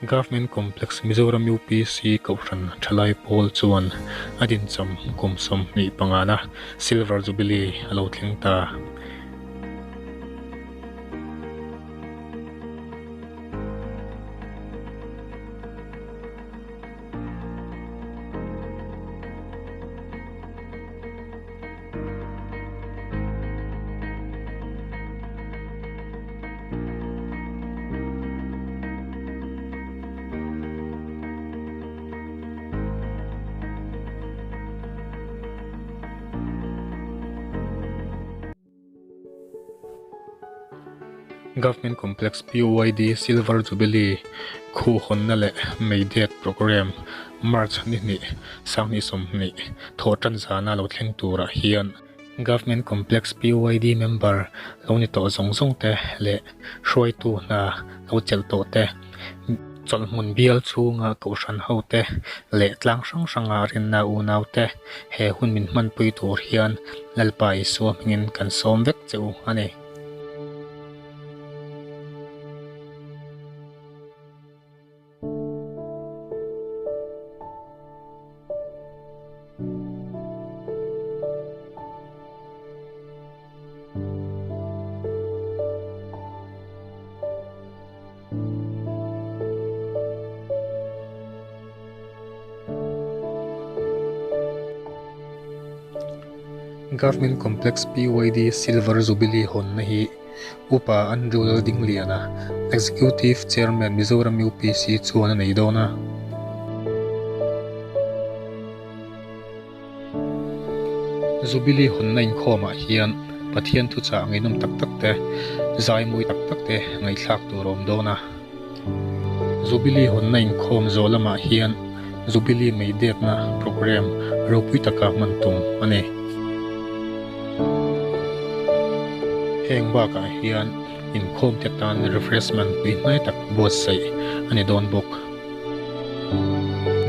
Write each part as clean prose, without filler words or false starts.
Government Complex Mizoram UPC Kohhran Thalai Pawl chuan a dincham kum 25 na Silver Jubilee a lo thleng ta. Government Complex PYD Silver Jubilee khu hawnna leh May Date Programme March ni hnih 2020 thawh tan zana lo thleng turah hian Government Complex PYD member lo ni tawh zawng zawng te leh hruaitu hna lo chelh tawh te, chawlhhmun bial chhunga kohhran ho te leh tlang hrang hranga rinna unau te he hun min hmanpui tur hian Lalpa Isua hmingin kan sawm vek che u a ni. Government Complex PYD Silver Jubilee hawnna hi Upa Andrew Laldingliana, Executive Chairman Mizoram UPC chuan a nei dawn a. Jubilee hawnna inkhawmah hian Pathian thuchah ngaihnawm tak tak te, zai mawi tak tak te ngaihthlak tur a awm dawn a. Jubilee hawnna inkhawm zawh lamah hian Jubilee mei dekna programme ropui taka hman tum a ni. Heng bakah hian inkhawm te tan refreshment pui hnai tak buatsaih a ni dawn bawk.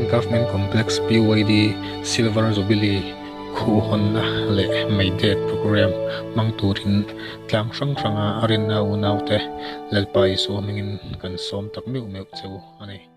Government Complex PYD Silver Jubilee khuh hawnna leh mei dek programme hmang turin tlang hrang hranga a rinna unaute Lalpa Isua hmingin kan sawm tak meuh meuh che u a ni.